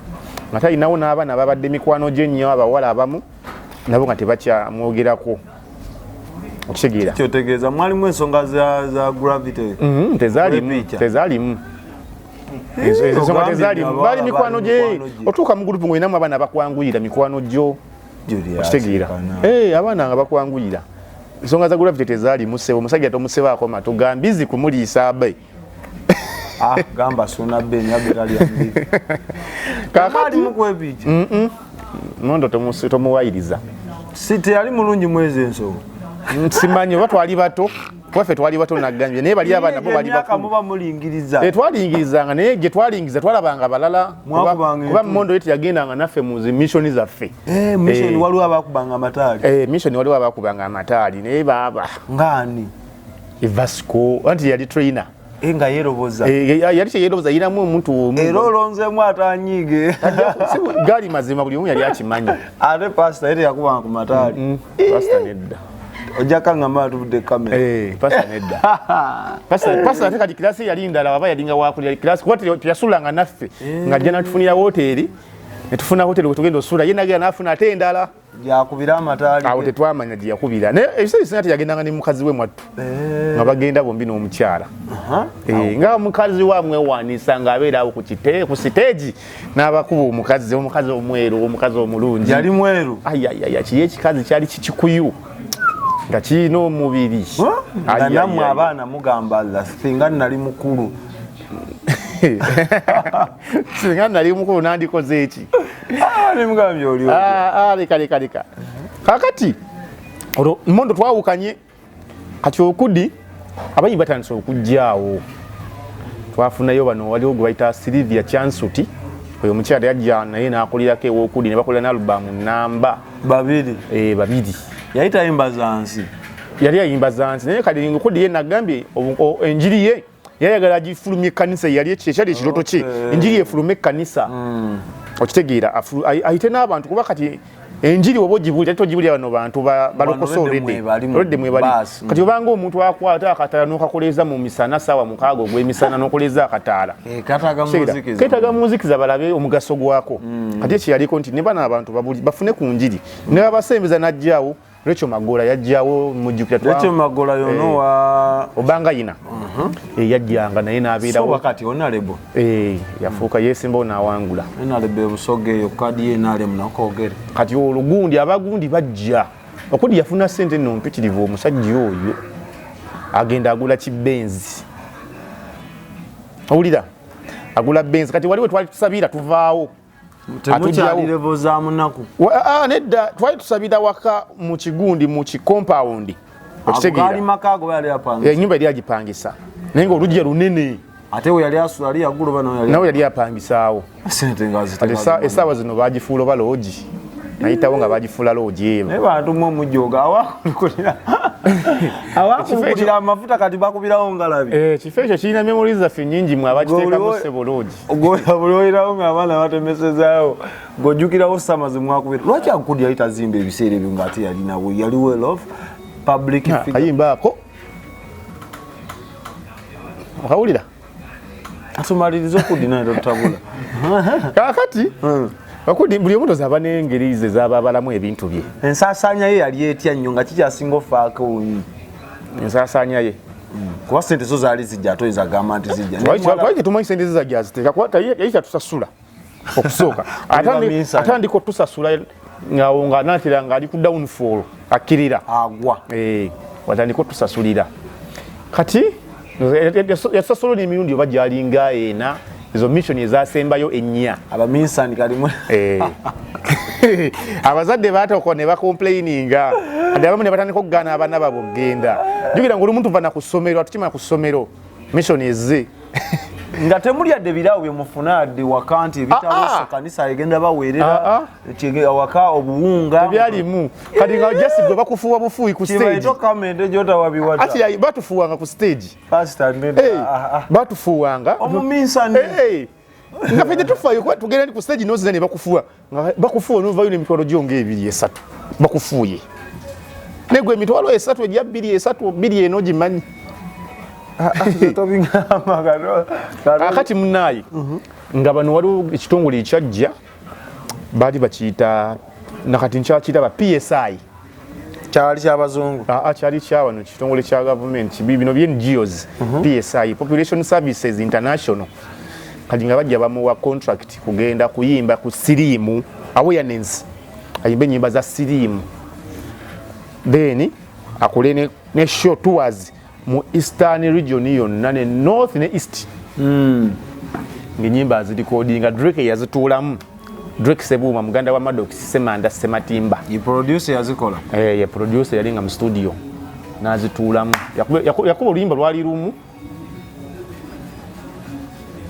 nga talinawo n'abaana babadde mikwano gye nnyo abawala abamu nabo nga tebakyamwogerako, okitegeera? Kyotegeeza mwalimu ensonga za gravity? Tezaalimu. Wepicha. Tezaalimu. Ezo ensonga Ogambye tezaalimu. abawala Baali mikwano baali gye. mikwano gye. Otuuka mu gurupu ng'olinamu abaana bakwanguyira, mikwano gyo. Julius Okitegeera? Kana. Abaana nga bakwanguyira, ensonga za gravity tezaalimu ssebo. Omusajja tomusebaako matu gambizi kumuliisa abe. Ah, gamba Suna Ben abe talya mbizi. Kakati Mwalimu kwepicha. Mondo tomuwayiriza. Si teyali mulungi mwezi ensonga. Simanyi oba twali bato, kuba ffe twali bato nagambye, naye bali abaana bo bali Emyaka bakulu. muba mulingiriza. Twalingirizanga, naye gye twalingiza twalabanga balala. Mwakubanga kuba entuumu. Mondo ye teyagendanga naffe mu zi mission zaffe. Mission. Waliwo abakubanga amataali. Mission waliwo abakubanga amataali, naye baaba Ngaani? Vasco, anti yali trainer. Nga yeroboza. Yali teyeroboza, yinamu omuntu omu. Era olonzeemu atanyiige. Gaali mazima, buli omu yali akimanyi. Ate pasita ye teyakubanga ku mataali? Pasita nedda. Ojja kaŋŋamba atuvudde kamera. Pasita nedda. Pasita ate kati kirasi yali ndala, waba yalinga wakulya kirasi, kuba teyasulanga naffe, ng'ajja natufunira woteeri, netufuna hoteri wetugenda osula, ye nagenda nafuna ate endala. Gyakubira amataali. Awo tetwamanya gye yakubira, naye ebiseera ebisinga teyagendanga ne mukazi we mwattu, nga bagenda bombi n'omukyala. Nga omukazi we amwewanisa ng'abeera awo ku siteegi n'abakuba omukazi, omukazi omweru, omukazi omulungi. Yali mweru? Ayayaya, kiye ekikazi kyali kikikuyu nga kirina omubiri. Nga Ai, nammwe ai, ai. abaana mugamba, "Allah, singa nali mukulu." Singa nali mukulu nandikoze eki? Ah, nemugambye oli otya? Ah, ah, leka leka leka. Kakati olwo Mondo twawukanye. Kati okudi abayimbi batandise okujjaawo, twafunayo bano, waliwo gwe bayita Silivia Chansuti, oyo omukyala yajja naye n'akolirako ewokudi ne bakolera n'alubamu namba. Babiri? Babiri. Yali tayimba zansi? Yali ayimba zansi, naye kati okudi ye nagambye enjiri ye yayagala agifulumya ekkanisa, yali ekyali ekirooto kye. Enjiri efulume ekkanisa, okitegeera? Ayite n'abantu, kuba kati Enjiri oba ogibulira togibulira bano bantu balokose already mwebali. Kati obanga omuntu akwata akataala n'okakoleeza mu misana saawa 6 ogw'emisana n'okoleeza akataala keetaaga muzikiza balabe omugaso gwako. Kati ekiyaliko nti ne bano abantu bafune ku njiri ne babasembeza n'ajjaawo. Rachel Magola yajjawo mujjukira Rachel Magola yono wa Obanga yina yajjanga naye n'abeerawo. So wakati honorable yafuuka yeesimbawo n'awangula honorable Busoga eyo kadi ye NRM nakwogere. Kati olugundi abagundi bajja okudi yafuna ssente nno mpitirivu. Omusajja oyo agenda agula kibenzi, owulira agula benzi. Kati waliwo twali tusabira tuvaawo nedda twali tusabira waka mu kigundi mu kikompawundi enyumba yali agipangisa naye nga oluggi lunene ate we yali asula ali yagula nawe yali apangisaawo. Essaawa zino bagifuula oba loogi nayitawo nga bagifuula loogi eyo. Naye bantu mwe mujooga awakulira amafuta kati bakubirawo ngalabi. Ekifo ekyo kirina memori zaffe nnyingi mwe abakiteekamu ssebo loogi. Buli oyirawo ng'abaana batemesezaawo ng'ojjukirawo sama ze mwakubira. Lwaki Akudi yali tazimba ebiseera ebyo ng'ate yalinawo yali well off public figure. Kayimba ako okawulira? Atumaliriza Okudi naye totabula. Kaakati Okudi buli omuntu aba n'engeri ze z'ababalamu ebintu bye. Ensaasaanya ye yali etya nnyo nga kikyasinga ofaako ensaasaanya ye kuba ssente zo zaali zijja ate oyinza agamba nti zijja. Twali tetumanyi ssente ze zajja aziteeka kuba yali tatusasula okusooka. Atandika otusasula ng'awo ng'anaatera ng'ali ku downfall akkirira agwa watandika otusasulira. Kati yatusasula emirundi oba gyalinga ena ezo mission ezasembayo ennya. Abaminsani kalimu abazadde baatooka ne bakomplaininga ate abamu ne batandika okugaana abaana baabwe okugenda. Jjukira ng'olumu tuva na ku ssomero atukima ku ssomero mission ezze nga temulyadde biraawo bye mufuna adde waka nti ebitabo kanisa egenda baweerera awaka obuwunga tebyalimu. Kati nga just gwe bakufuuwa bufuuyi ku stage ati batufuuwanga ku stage batufuuwanga omuminsani nga ffe tetufaayo kuba tugenda ku stage n'ozina ne bakufuuwa nga bakufuuwa n'ovaayo n'emitwalo gyo ng'ebiri esatu bakufuuye naye gwe emitwalo esatu egya 2 3 2 eno gimanyi. Akati munaayi nga bano waliwo ekitongole ekyajja baali bakiyita nakati nkyakiyita ba PSI kyali kyabazungu kyali kyawano kitongole kya gavumenti bino bye NGOs PSI Population Services International. Kati nga bajja bamuwa contract kugenda kuyimba ku siriimu awareness ayimbe ennyimba za siriimu then akole ne show tours mu Eastern region yonna ne North ne East ng'ennyimba azirikodinga. Drake yazituulamu. Drake Sebuuma muganda wa Maddox Semanda Sematimba ye producer yazikola. Ye producer yali nga mu studio n'azituulamu. Yakuba oluyimba lwali lumu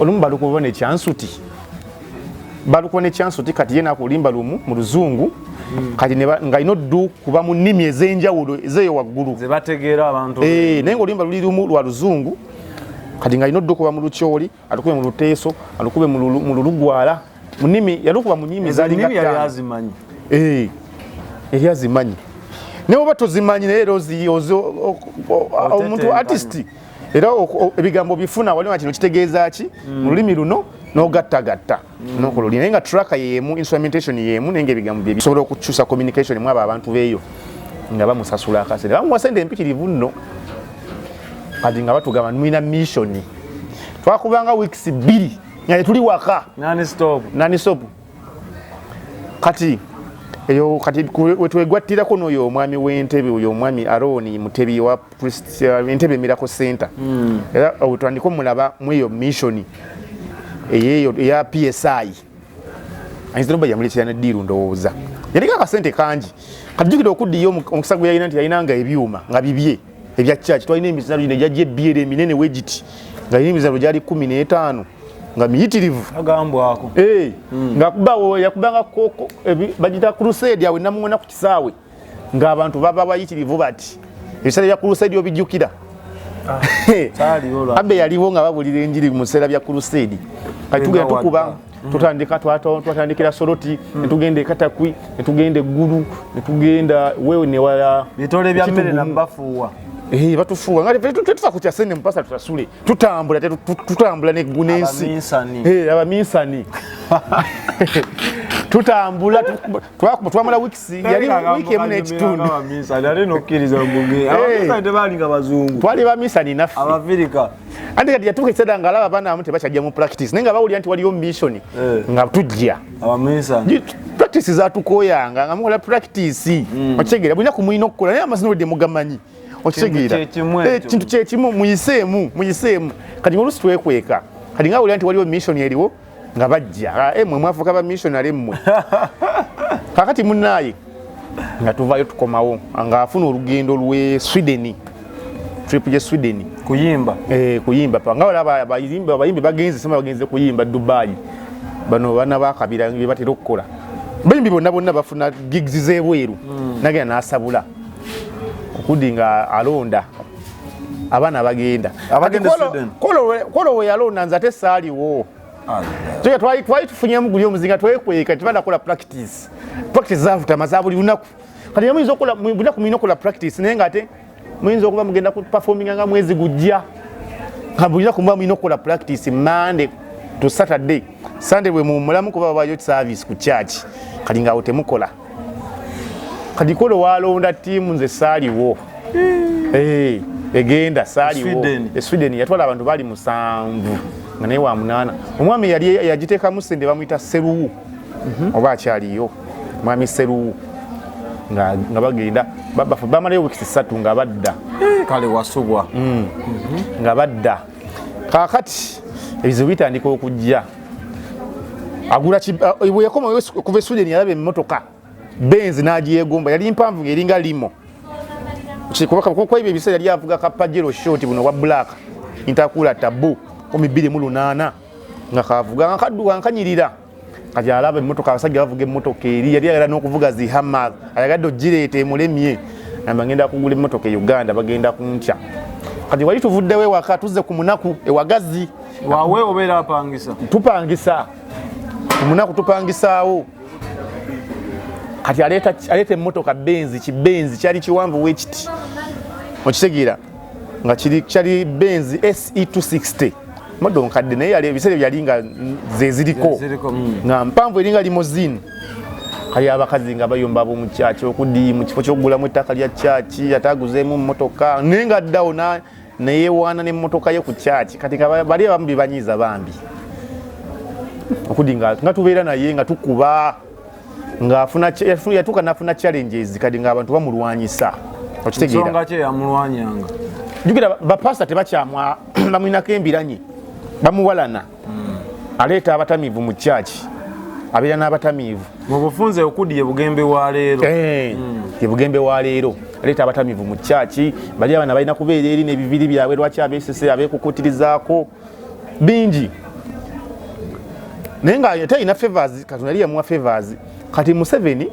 olumu balukuba ne Kyansuti balukuba ne Kyansuti kati ye n'akulimba lumu mu luzungu kati nga ino ddu kuba mu nnimi ez'enjawulo ezeeyo waggulu ze bategeera abantu naye ng'oluyimba luli lumu lwa luzungu kati nga ino ddu kuba mu Lukyoli alukube mu Luteeso alukube mu Lulugwala mu nnimi yalukuba mu nnimi zalinga ttaano. Yali azimanyi eri azimanyi naye oba tozimanyi naye era omuntu artist era ebigambo bifuna waliwo kino kitegeeza ki mu lulimi luno n'ogattagatta n'okola oli naye nga tracker y'emu instrumentation y'emu naye ng'ebigambo bye bisobola okukyusa communication mu abo abantu beeyo nga bamusasula akasente bamuwa sente empitirivu nno. Kati nga batugamba mulina mission twakubanga weeks 2 nga tuli waka non-stop. Kati eyo kati wetwegwattirako n'oyo omwami w'entebe oyo omwami Aroni Mutebi wa Entebbe Miracle Center era otandika omulaba mu eyo mission eyeyo eya PSI ayinza noba yamuleetera ne ddiiru ndowooza yaliko akasente kangi. Kati jjukira okuddiyo omukisa gwe yalina nti yalinanga ebyuma nga bibye ebya church twalina emizalo gino egyajja ebyera eminene wegiti nga yalina emizalo gyali 15 nga miyitirivu agambwako nga kubawo yakubanga koko bagita crusade awe namuwona ku kisaawe ng'abantu baba bayitirivu bati ebiseera bya crusade obijjukira abe yaliwo nga babulira enjiri mu biseera bya crusade. Kati tugenda Tutandika, twatandikira Soroti, netugenda e Katakwi, netugenda eggulu, netugenda wewe newala. Bitole bya mmere nabafuuwa. Eh, batufuuwa nga tetufa ku kyasente mupasa tutasule, tutambula, tutambula n'ensi. Abaminsani. Eh, abaminsani, tutambula, twamala weeks, yali wiiki emu n'ekitundu. Abaminsani ate nokkiriza mbuge. Abaminsani tebalinga bazungu. Twali baminsani naffe. Abafirika. Anti kati yatuuka ekiseera ng'alaba abaana abamu tebakyajja mu practice, naye nga bawulira nti waliyo mission, nga tujja. Abaminsani. Practice zatukooyanga nga mukola practice, okitegeera, bulina kumulina okukola, naye amazina olidde mugamanyi, okitegeera. Kyekimu Eh, ekyo. Kintu kyekimu, muyiseemu, muyiseemu. Kati oluusi twekweka, kati nga awulira nti waliwo mission eriwo, nga bajja. Ah, eh, mwe mwafuuka ba missionary mmwe. Kakati munnaaye nga tuvaayo tukomawo ng'afuna olugendo lwe Sweden, trip ye Sweden. Kuyimba. Eh, kuyimba pa nga olaba abayimbi bagenze, sema bagenze kuyimba Dubai. Bano bana bakabira bye batera okukola, bayimbi bonna bonna bafuna gigs z'ebweru. Nagenda n'asabula okudi nga alonda abaana bagenda. Abagenda Kati Sweden. Kolo we yalonda, nze ate saaliwo. Tuya twali tufunyemu guli omuzinga, twekweka, tebanakola practice. Practice zavutama za buli lunaku. Kati muyinza okukola buli lunaku, mulina okukola practice, naye nga ate muyinza okuba mugenda ku performinga nga mwezi gujja, nga buli lunaku muba mulina okukola practice Monday to Saturday. Sunday bwe muwummulamu kuba babayo service ku church, kati ngaawo temukola. Kati kolo walonda ttiimu, nze saaliwo. Eh, egenda saaliwo. Sweden. E Sweden yatwala abantu bali 7, nga naye wa 8. Omwami yali yagiteekamu sente bamuyita Seruwu, oba akyaliyo mwami Seruwu, nga bagenda bamalayo weeks 3 nga badda. Kale wasubwa. Nga badda. Kaakati ebizibu bitandika okujja. Agula bwe yakomawo okuva e Sweden, yalaba emmotoka Benz n'agyegomba, yali mpanvu ng'eringa limo. Kuba ebyo ebiseera yali avuga ka Pajero short buno bwa black Intercooler turbo 2008, nga kavuga nga kadduka nga kanyirira. Kati alaba emmotoka, abasajja bavuga emmotoka eri, yali ayagala n'okuvuga zi Hummer, ayagadde ogireeta emulemye, namba ngenda kugula emmotoka e Uganda bagenda kuntya. Kati wali tuvuddewo ewaka, tuzze ku munaku ewagazi. Wawe obeera apangisa. Tupangisa ku munaku, tupangisaawo. Kati aleeta emmotoka Benz, kibenzi kyali kiwanvu wekiti, okitegeera, nga kyali Benz SE 260, modo nkadde, naye yali ebiseera byali nga ze ziriko. Ziriko. Nga mpanvu eringa limousine. Kali abakazi nga bayomba ab'omukyaki okudi mu kifo ky'okugulamu ettaka lya kyaki ate aguzeemu mmotoka, naye nga addawo neyewaana n'emmotoka ye ku kyaki. Kati nga bali abamu bebanyiiza bambi okudi nga tubeera naye nga tukuba ng'afuna yatuuka n'afuna challenges, kati ng'abantu bamulwanyisa, okitegeera. Nsonga ki eyamulwanyanga? Jjukira bapasita tebakyamwa, bamulinako embiranyi, bamuwalana. Aleeta abatamiivu mu kyaki, abeera n'abatamiivu. Mu bufunze okudi ye Bugembe wa leero. Eh, ye Bugembe wa leero. Aleeta abatamiivu mu kyaki, bali abaana balina kubeera eri n'ebibiri byabwe, lwaki abeesese abeekukutirizaako bingi, naye nga ate alina favors. Katonda yali yamuwa favors. Kati Museveni,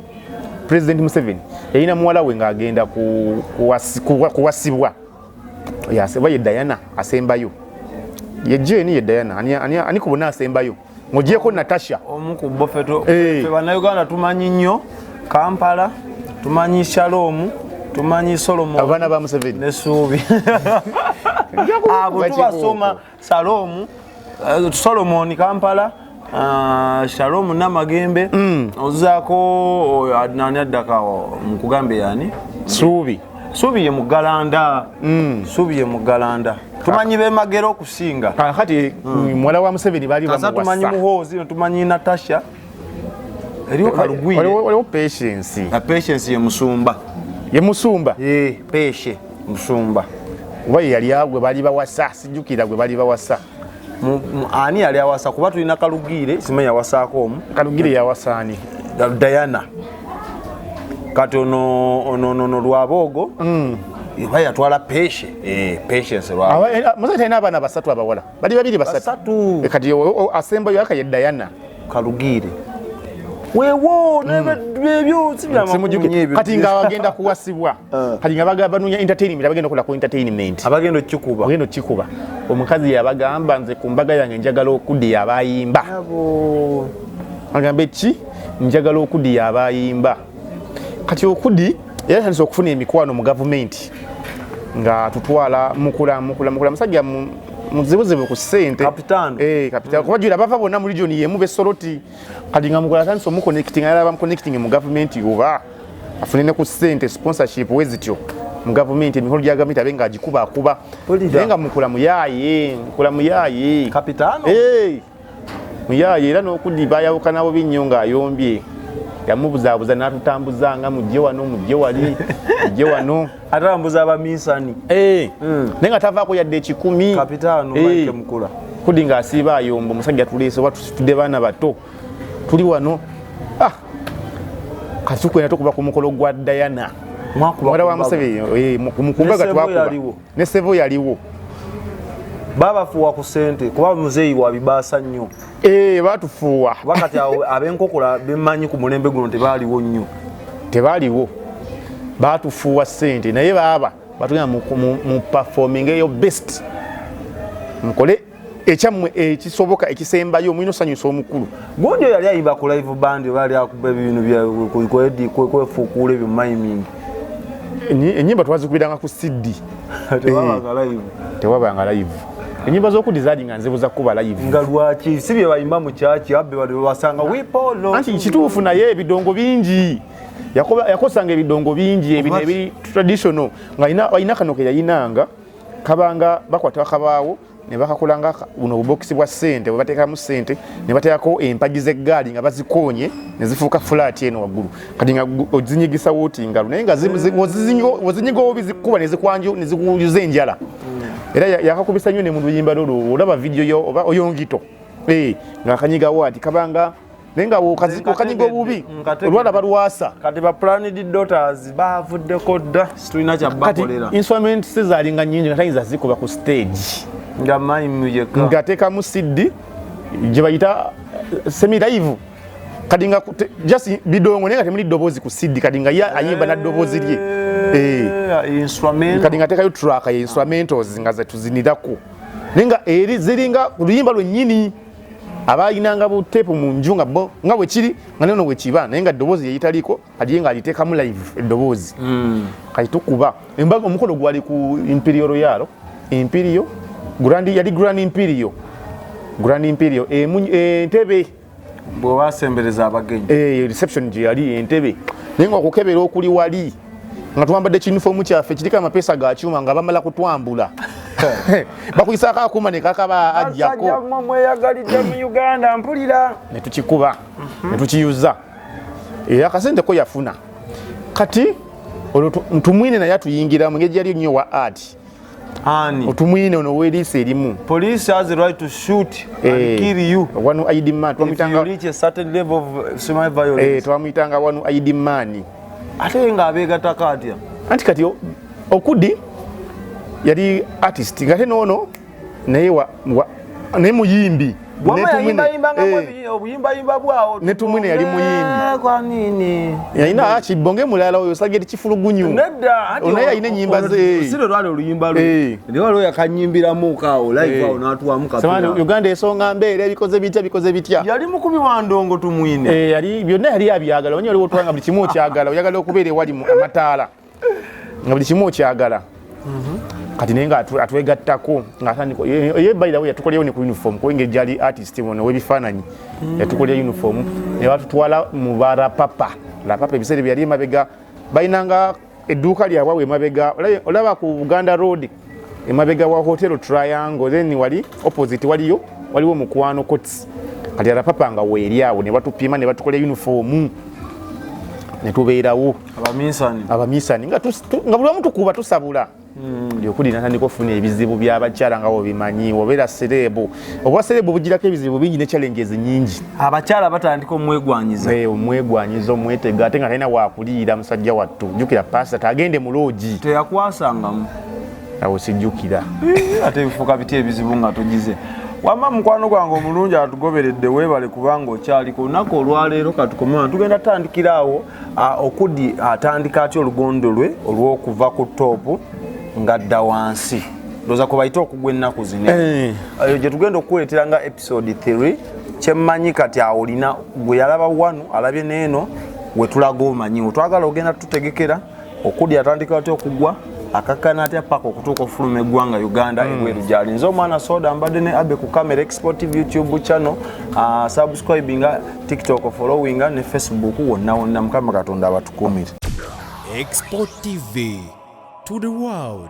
President Museveni yalina muwala we ng'agenda kuwasibwa. Oba ye Diana asembayo, ye Jane, ye Diana, ani ku bonna asembayo ng'ogyeko Natasha? Omu ku bo ffe Eh. ffe Bannayuganda tumanyi nnyo Kampala, tumanyi Shalom, tumanyi Solomon. Abaana ba Museveni. Ne Suubi, abo tubasoma. Salomu, Solomon Kampala, Shalom Namagembe, ozaako oyo nani addakawo mukugambe yani? Suubi. Suubi ye Mugalanda. Suubi ye Mugalanda. Tumanyi bemagera okusinga. Kakati muwala wa Museveni baali Kasa tumanyi bamuwasa. Muhoozi, tumanyi Natasha, eriwo Kalugwire. Waliwo Patience. Na Patience ye musumba. Ye musumba. Eh, Peshe musumba. Oba ye yali gwe bali bawasa, sijjukira gwe bali bawasa. Ani yali awasa? Kuba tulina Kalugire, simanyi yawasaako omu. Kalugire yawasaani? Diana. Kati ono Lwaboogo oba yatwala Peshe. Eh, Patience Lwaboogo. Museveni talina abaana basatu abawala, bali babiri, basatu. Basatu. Kati asembayo aka ye Diana. Kalugire. Wewo nebyo si bya Simujjukira. Kati nga bagenda kuwasibwa, kati nga bagamba banoonya entertainment, abagenda okukola ku entertainment, abagenda okikuba. Ogenda okikuba. Omukazi yabagamba, nze ku mbaga yange njagala Okudi abayimba. Abo. Agambe ki, njagala Okudi abayimba. Kati Okudi yali atandise okufuna emikwano mu gavumenti, nga tutwala mukula mukula mukula musajja muzibuzibu ku ssente. Kapitaano. Eh, kapitaano, kuba jula bava bonna mu region yemu besoroti. Kati nga mukula atandise omuconnecting, ayala bamuconnecting mu gavumenti oba afune ne ku ssente, sponsorship wezityo mu gavumenti, emikolo gya gavumenti abe nga agikubakuba. Mpulira. Naye nga mukula muyaaye, mukula muyaaye. Kapitaano? Eh, muyaaye. Era n'Okudi bayawukana bubi nnyo ng'ayombye, yamubuzaabuza n'atutambuza nga mujje wano, mujje wali, mujje wano. Atambuza abaminsani. Eh, naye nga tavaako yadde 100. Kapitaano. Eh. Mike Mukula. Kudi ng'asiiba ayomba, omusajja tuleese oba tusitudde baana bato tuli wano. Ah, kati tukwenda tukuba ku mukolo gwa Diana Mwakuba muwala wa ku mbaga. Museveni, eh, ku mbaga Ne Sevo twakuba. yaliwo. Ne Sevo yaliwo. Babafuuwa ku ssente kuba muzeeyi wabibaasa nnyo. Eh, batufuuwa. Kuba kati awo ab'enkokola bemanyi ku mulembe guno tebaaliwo nnyo. Tebaaliwo, batufuuwa ssente, naye baaba batugamba mu performing eyo best, mukole ekyammwe ekisoboka ekisembayo, mulina osanyusa omukulu. Gundi oyo yali ayimba ku live band oba yali akuba ebintu kwefuukuula ebyo miming? Ennyimba twazikubiranga ku CD. Tewabanga live? Tewabanga live. Ennyimba z'Okudi zaali nga nzibu za kuba live. Nga lwaki? Si bye bayimba mu kyaki abbe bali basanga wipolo? Anti kituufu, naye ebidongo bingi. Yakosanga ebidongo bingi ebino ebiri traditional, nga alina kano ke yayinanga, kabanga bakwata akabaawo ne bakakolanga buno obubokisi bwa ssente bwe bateekamu ssente, ne bateekako empagi z'eggaali nga bazikoonye ne zifuuka flat eno waggulu. Kati nga ozinyigisa wooti ngalo, naye nga wozinyiga obubi zikuba ne zikujuza enjala. Era yakakubisa nnyo ne mu luyimba lwo, olaba vidiyo yo oba oyongito. Eh, ng'akanyigawo ati kabanga, naye nga okanyiga obubi olwala balwasa. Kati ba Planned Daughters bavuddeko dda, situlina Kati kyabakolera. Instrument zaalinga nnyingi nga tayinza zikuba ku stage. Nga mime yekka. Ng'ateekamu CD gye bayita semi live. Kati nga just bidongo, naye nga temuli ddoboozi ku CD. Kati nga ye ayimba na ddoboozi lye. Eh. Instrument. Kati nga ateekayo track ye instrumentals nga zetuzinirako, naye nga eri ziringa luyimba lwennyini. Abayinanga buteepu mu nju nga bo nga bwe kiri, nga nono bwe kiba, naye nga eddoboozi yeyitaliiko. Kati ye ng'aliteekamu live eddoboozi. Kati tukuba embaga, omukolo gwali ku Imperial Royal, Imperial Grand, yali Grand Imperial, Grand Imperial Entebe. Bwe basembereza abagenyi. Eh, reception gye yali Entebe, naye nga okukebera okuli wali nga twambadde kiyunifoomu kyaffe kiriko amapeesa ga kyuma, nga bamala kutwambula bakuyisaako akuuma ne kakaba ajjako. Basajja mmwe mweyagalidde mu Uganda, mpulira. Ne tukikuba ne tukiyuza, era akasente ko yafuna. Kati olwo Tumwine naye atuyingiramu, engeri gyali nnyo wa art. Ani? Otumwine ono ow'eriiso erimu. Police has the right to shoot and kill you One eyed man. if you Twamuyitanga reach a certain level of semi violence. Twamuyitanga one eyed man. Ate nga abeegattako atya? Anti kati Okudi yali artist, ngate noono naye naye muyimbi. Wamma Ne Tumwine- yayimbayimbangamu obuyimbayimba bwawo. Ne Tumwine yali muyimbi. Kwanini? Yalina kibonge mulala oyo Sageri Kifulugunyu. Nedda, anti Ono naye alina ennyimba ze. Si lwe lwali oluyimba lwe. Naye waliwo yakanyimbiramu kaawo live awo n'atuwamu Samani, kapira. Uganda esonga mbeera ebikoze bitya, bikoze bitya. Yali mukubi wa ndongo Tumwine. Eh, yali byonna yali abyagala. Onye waliwo otwanga buli kimu okyagala, oyagala okubeera ewali amataala nga buli kimu okyagala. Kati naye nga atwegattako ng'atandika ye by the way yatukolerayo ne ku uniform, kuba engeri gyali artist ono w'ebifaananyi, yatukolera uniform ne batutwala mu barapapa rapapa. Ebiseera bye yali emabega balinanga edduuka lyabwe awo emabega. Olaba ku Buganda Road emabega wa Hotel Triangle, then wali opposite waliyo waliwo Mukwano Coats. Kati arapapa nga weeri awo, ne batupima ne batukola uniform ne tubeerawo. Abaminsani. Abamisani nga nga buli wamu tukuba tusabula. Okuli natandika okufuna ebizibu by'abakyala nga wobimanyi, obeera celeb, obwa celeb bugirako ebizibu bingi ne challenges nyingi. Abakyala batandika omwegwanyiza. Eh, omwegwanyiza, omwetega, ate nga talina wakuliira musajja wattu. Jjukira pasita tagende mu loogi. Teyakwasangamu? Awo sijjukira. Ate bifuuka biti ebizibu nga togize. Wamma mukwano gwange omulungi atugoberedde, weebale kubanga okyali ku lunaku olwaleero. Katukome wano, tugenda tutandikira awo. Okudi atandika atya olugondo lwe olw'okuva ku top ng'adda wansi? Ndowooza kwe bayita okugwa ennaku zino. Eyo gye tugenda okukuleetera nga episode 3. Kyemmanyi kati awo olina gwe yalaba wano, alabye n'eno wetulaga, omanyiwo twagala ogenda tutegekera Okudi atandika atya okugwa, akakkana atya paka okutuuka okufuluma eggwanga Uganda ebweru gyali. Nze omwana Soda, mbadde ne Abe ku camera. Export TV YouTube channel, subscribinga, TikTok followinga ne Facebook, wonna wonna. Mukama Katonda abatukuumire. Export TV to the world.